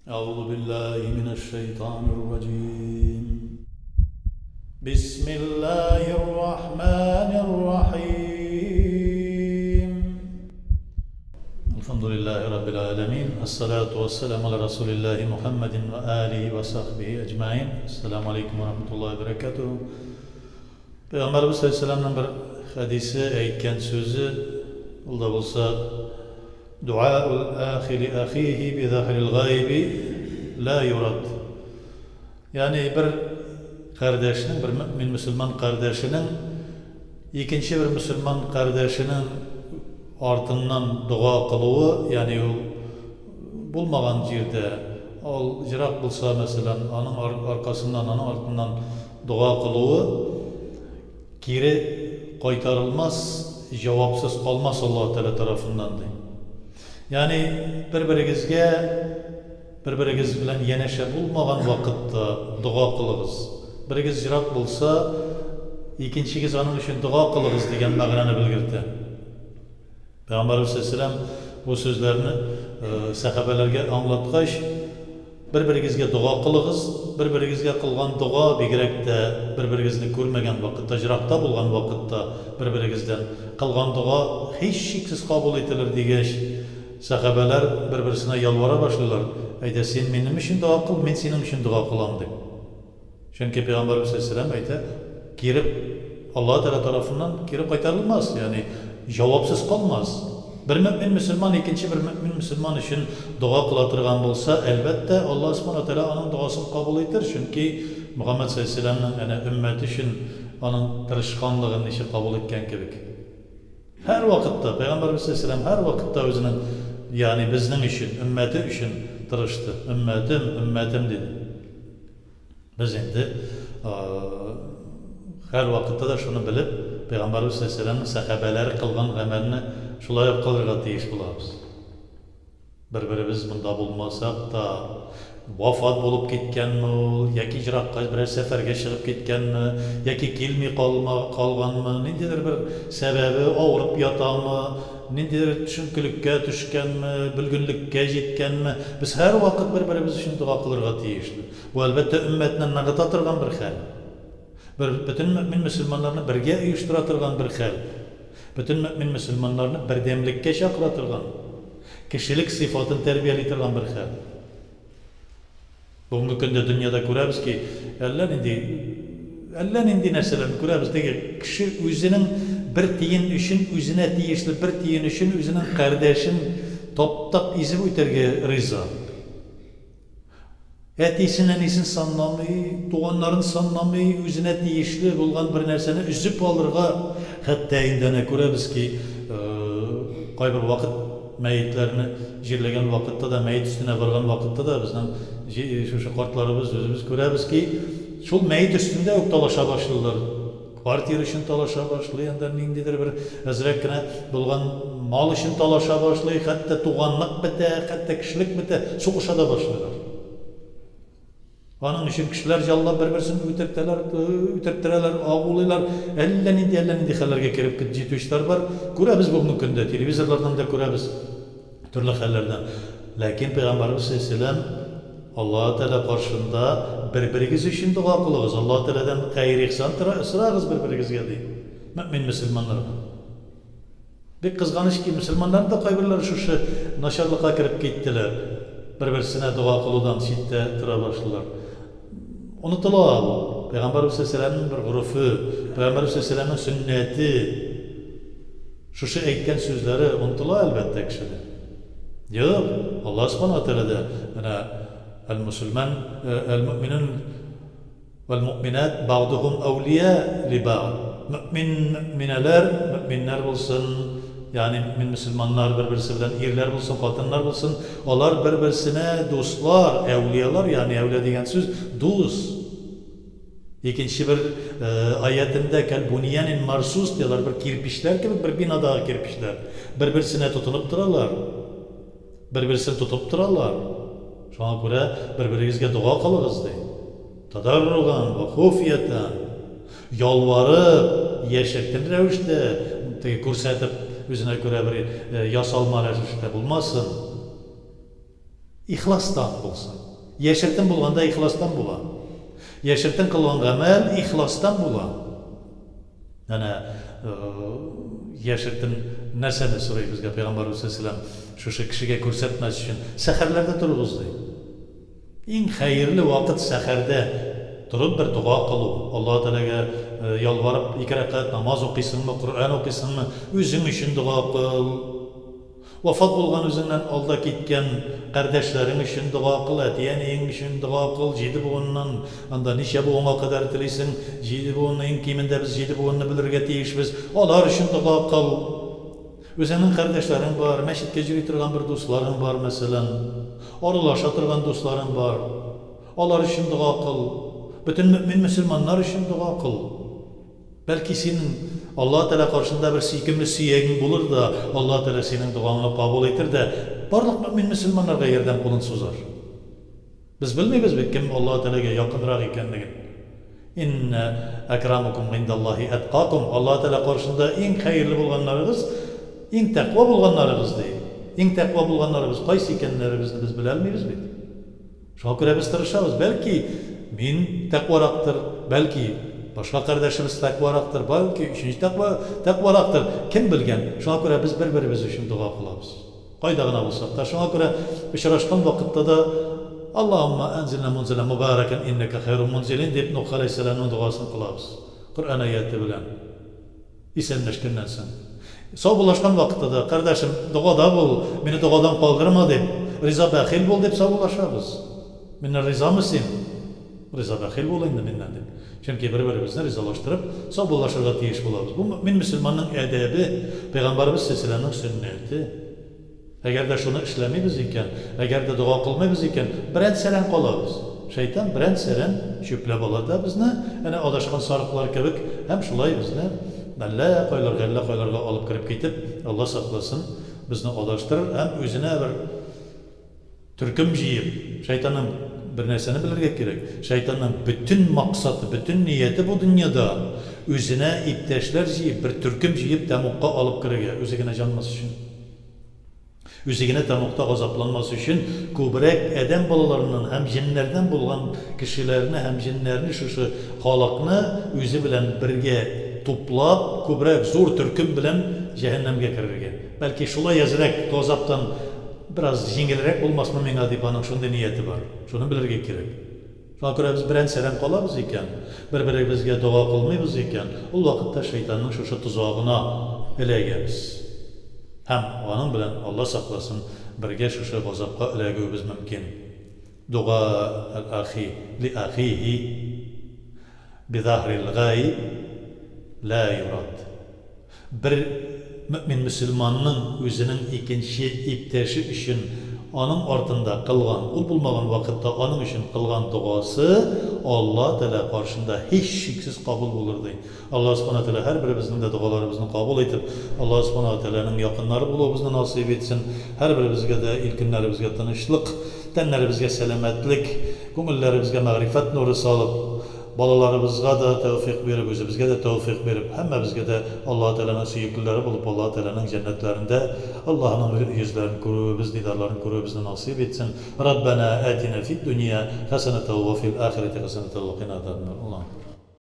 Әгъузу биллаһи минәш-шәйтанир раҗим. Бисмиллаһир рахманир рахим. Әлхәмдүлиллаһи раббил галәмин. Әссалату вәссәламу аля расулиллаһи Мухаммадин ва алихи ва сахбихи әҗмәин. Әссәламу алейкум ва рахматуллаһи ва баракатуһу. Пәйгамбәребез саллаллаһу бер хәдисе әйткән сүзе, ул да булса Дуаул ахи ли ахихи би захрил гайби ла юрад. Ягъни бер кардәшнең, бер мөэмин мөселман кардәшенең икенче бер мөселман кардәшенең артыннан дога кылуы, ягъни ул булмаган җирдә, ул ерак булса, мәсәлән, аның аркасыннан, аның артыннан дога кылуы Кире кайтарылмас, җавапсыз калмас Аллаһы Тәгалә тарафыннан, ди. Ягъни бер-берегезгә, бер-берегез белән янәшә булмаган вакытта дога кылыгыз. Берегез ерак булса, икенчегез аның өчен дога кылыгыз дигән мәгънәне белгертә. Пәйгамбәребез салләллаһу галәйһи вә сәлләм бу сүзләрне сәхабәләргә аңлаткач, Бер-берегезгә дога кылыгыз, бер-берегезгә кылган дога, бигрәк тә бер-берегезне күрмәгән вакытта, җыракта булган вакытта бер-берегездән кылган дога һичшиксез кабул ителер, дигәч, сәхабәләр бер-берсенә ялвара башлыйлар, Әйдә, син минем өчен дога кыл, мин синең өчен дога кылам, дип. Чөнки Пәйгамбәребез галәйһиссәлам әйтә, кире Аллаһы Тәгалә тарафыннан кире кайтарылмас, ягъни җавапсыз калмас. Бер мөэмин мөселман икенче бер мөэмин мөселман өчен дога кыла торган булса, әлбәттә, Аллаһ Субхана ва Тәгалә аның догасын кабул итер, чөнки Мөхәммәд галәйһиссәламнең әнә өммәте өчен аның тырышканлыгын ничек кабул иткән кебек. Һәрвакытта, Пәйгамбәребез галәйһиссәлам һәрвакытта үзенең, ягъни безнең өчен, өммәте өчен тырышты. Өммәтем, өммәтем диде. Без инде һәрвакытта да шуны белеп, Пәйгамбәребез салләллаһу галәйһи ва сәлләмнең сәхабәләре кылган гамәлне шулай ук кылырга тиеш булабыз. Бер-беребез монда булмасак та, вафат булып киткәнме ул, яки еракка берәр сәфәргә чыгып киткәнме, яки килми калма, калганмы, ниндидер бер сәбәбе, авырып ятамы, ниндидер төшенкелеккә төшкәнме, бөлгенлеккә җиткәнме, без һәрвакыт бер-беребез өчен дога кылырга тиешле. Бу, әлбәттә, өммәтне ныгыта торган бер хәл. Бер, бөтен мөэмин-мөселманнарны бергә оештыра торган бер хәл. Бөтен мөэмин-мөселманнарны бердәмлеккә чакыра торган, кешелек сыйфатын тәрбияли торган бер хәл. Бүгенге көндә дөньяда күрәбез ки, әллә нинди, әллә нинди нәрсәләрне күрәбез. Теге кеше үзенең бер тиен өчен, үзенә тиешле бер тиен өчен үзенең кардәшен таптап, изеп үтәргә риза. Әтисен, әнисен санламый, туганнарын санламый, үзенә тиешле булган бер нәрсәне өзеп алырга, хәтта инде әнә күрәбез ки, кайбер вакыт мәетләрне җирләгән вакытта да, мәет өстенә барган вакытта да безнең шушы картларыбыз, үзебез күрәбез ки, шул мәет өстендә үк талаша башлыйлар. Квартира өчен талаша башлый, анда ниндидер бер әзрәк кенә булган мал өчен талаша башлый, хәтта туганлык бетә, хәтта кешелек бетә, сугыша да башлыйлар. Аның өчен кешеләр җаллап бер-берсен үтертәләр, үтерттерәләр, агулыйлар. Әллә нинди, әллә нинди хәлләргә кереп җитүчеләр бар. Күрәбез бүгенге көндә, телевизорлардан да күрәбез. Төрле хәлләрдән. Ләкин Пәйгамбәребез салләллаһу галәйһи ва сәлләм Аллаһы Тәгалә каршында бер-берегез өчен дога кылыгыз, Аллаһы Тәгаләдән хәер-ихсан сорагыз бер-берегезгә, ди мөэмин мөселманнарга. Бик кызганыч ки, мөселманнарның да кайберләре шушы начарлыкка кереп киттеләр. Бер-берсенә дога кылудан читтә тора башлыйлар. Онытыла бу. Пәйгамбәребез салләллаһу галәйһи ва сәлләмнең бер горефе, Пәйгамбәребез салләллаһу галәйһи ва сәлләмнең сөннәте. Шушы әйткән сүзләре онытыла, әлбәттә, кешедә. Юк, Аллаһ Субхана ва Тәгалә дә менә әл-мөселман, әл-мөэминун вәл-мөэминат бәгъдухум әүлия ли бәгъд. Мөэмин, мөэминәләр, мөэминнәр булсын, ягъни мөэмин мөселманнар бер-берсе белән ирләр булсын, хатыннар булсын, алар бер-берсенә дуслар, әүлиялар, ягъни әүлия дигән сүз дус. Икенче бер аятендә кәл-буньянин марсус ди, алар бер кирпечләр кебек, бер бинадагы кирпечләр. Бер-берсенә тотынып торалар. Бер-берсен тотып торалар. Шуңа күрә бер-берегезгә дога кылыгыз, ди. Тадарруган ва хуфиятан. Ялварып, яшертен рәвештә, теге күрсәтеп, үзенә күрә бер ясалма рәвештә булмасын. Ихластан булсын. Яшертен булганда ихластан була. Яшертен кылган гамәл ихластан була. Әнә яшертен нәрсәне сорый безгә Пәйгамбәрбез саллаллаһу алейһи шушы кешегә күрсәтмәс өчен сәхәрләрдә торыгыз ди. Иң хәерле вакыт сәхәрдә торып бер дога кылу. Аллаһ Тәгаләгә ялварып ике рәкәгать намаз укыйсыңмы, Коръән укыйсыңмы, үзең өчен дога кыл. Вафат булган үзеңнән алда киткән кардәшләрең өчен дога кыл, әти-әниең өчен дога кыл, җиде буыннан, анда ничә буынга кадәр телисең, җиде буынны, иң кимендә без җиде буынны белергә тиешбез, алар өчен дога кыл. Үзеңнең кардәшләрең бар, мәчеткә йөри торган бер дусларың бар, мәсәлән, аралаша торган дусларың бар, алар өчен дога кыл. Бөтен мөэмин-мөселманнар өчен дога кыл. Бәлки синең Аллаһ Тәгалә каршында бер сөйкемле сөягең булыр да, Аллаһ Тәгалә синең догаңны кабул итер дә, барлык мөэмин-мөселманнарга ярдәм кулын сузар. Без белмибез бит, кем Аллаһ Тәгаләгә якынрак икәнлеген. Иннә әкрамукум гыйндаллаһи әткакум, Аллаһ Тәгалә каршында иң хәерле булганнарыгыз, иң тәкъва булганнарыгыз, ди. Иң тәкъва булганнарыбыз кайсы икәннәребезне без белә алмыйбыз бит. Шуңа күрә без тырышабыз. Бәлки, мин тәкъварактыр, бәлки, башка кардәшебез тәкъварактыр, бәлки, өченче тәкъва, тәкъварактыр. Кем белгән? Шуңа күрә без бер-беребез өчен дога кылабыз. Кайда гына булсак та. Шуңа күрә очрашкан вакытта да Аллаһумма әнзилнә мунзилән мубаракән иннәкә хәйрул мунзилин дип Нух галәйһиссәламнең догасын кылабыз. Коръән аяте белән. Исәнләшкәннән соң. Саубуллашкан вакытта да, кардәшем, догада бул, мине догадан калдырма дип, риза-бәхил бул дип саубуллашабыз. Миннән ризамы син? Риза-бәхил бул инде миннән дип. Чөнки бер-беребезне ризалаштырып саубуллашырга тиеш булабыз. Бу мөэмин-мөселманның әдәбе, пәйгамбәребез салләллаһу галәйһи вә сәлләмнең сөннәте. Әгәр дә шуны эшләмибез икән, әгәр дә дога кылмыйбыз икән, берән-сәрән калабыз. Шәйтан берән-сәрән чүпләп ала да безне, әнә адашкан сарыклар кебек, һәм шулай безне әллә кайларга, әллә кайларга алып кереп китеп, Алла сакласын, безне адаштырыр һәм үзенә бер төркем җыеп, шәйтанның бер нәрсәне белергә кирәк, шәйтанның бөтен максаты, бөтен нияте бу дөньяда үзенә иптәшләр җыеп, бер төркем җыеп тәмугка алып керергә, үзе генә җанмас өчен. Үзе генә тәмугта газапланмас өчен күбрәк адәм балаларыннан һәм җеннәрдән булган кешеләрне һәм җеннәрне шушы халыкны үзе белән бергә туплап, күбрәк зур төркем белән җәһәннәмгә керергә. Бәлки шулай әзрәк газаптан бераз җиңелрәк булмасмы миңа дип аның шундый нияте бар. Шуны белергә кирәк. Шуңа күрә без берән-сәрән калабыз икән, бер-беребезгә дога кылмыйбыз икән, ул вакытта шәйтанның шушы тозагына эләгәбез. Һәм аның белән, Алла сакласын, бергә шушы газапка эләгүебез мөмкин. Дога әл-ахи ли ахихи бидахрил гаиб ла юрад. Бер мөэмин мөселманның үзенең икенче иптәше өчен аның артында кылган, ул булмаган вакытта аның өчен кылган догасы Алла Тәгалә каршында һичшиксез кабул булыр, ди. Алла Субхана Тәгалә һәрберебезнең дә догаларыбызны кабул итеп, Алла Субхана Тәгаләнең якыннары булуыбызны насыйп итсен. Һәрберебезгә дә ил-көннәребезгә тынычлык, тәннәребезгә сәламәтлек, күңелләребезгә мәгърифәт нуры салып, Балаларыбызга да тәүфыйк биреп, үзебезгә дә тәүфыйк биреп, һәммәбезгә дә Аллаһы Тәгаләнең сөеклеләре булып, Аллаһы Тәгаләнең җәннәтләрендә Аллаһының йөзләрен күрүебез, дидарларын күрүебезне насыйп итсен. Раббәнә атина фид дөнья хәсәнәтәү вә фил ахирәти хәсәнәтәү вә кина азабеннар. Аллаһым.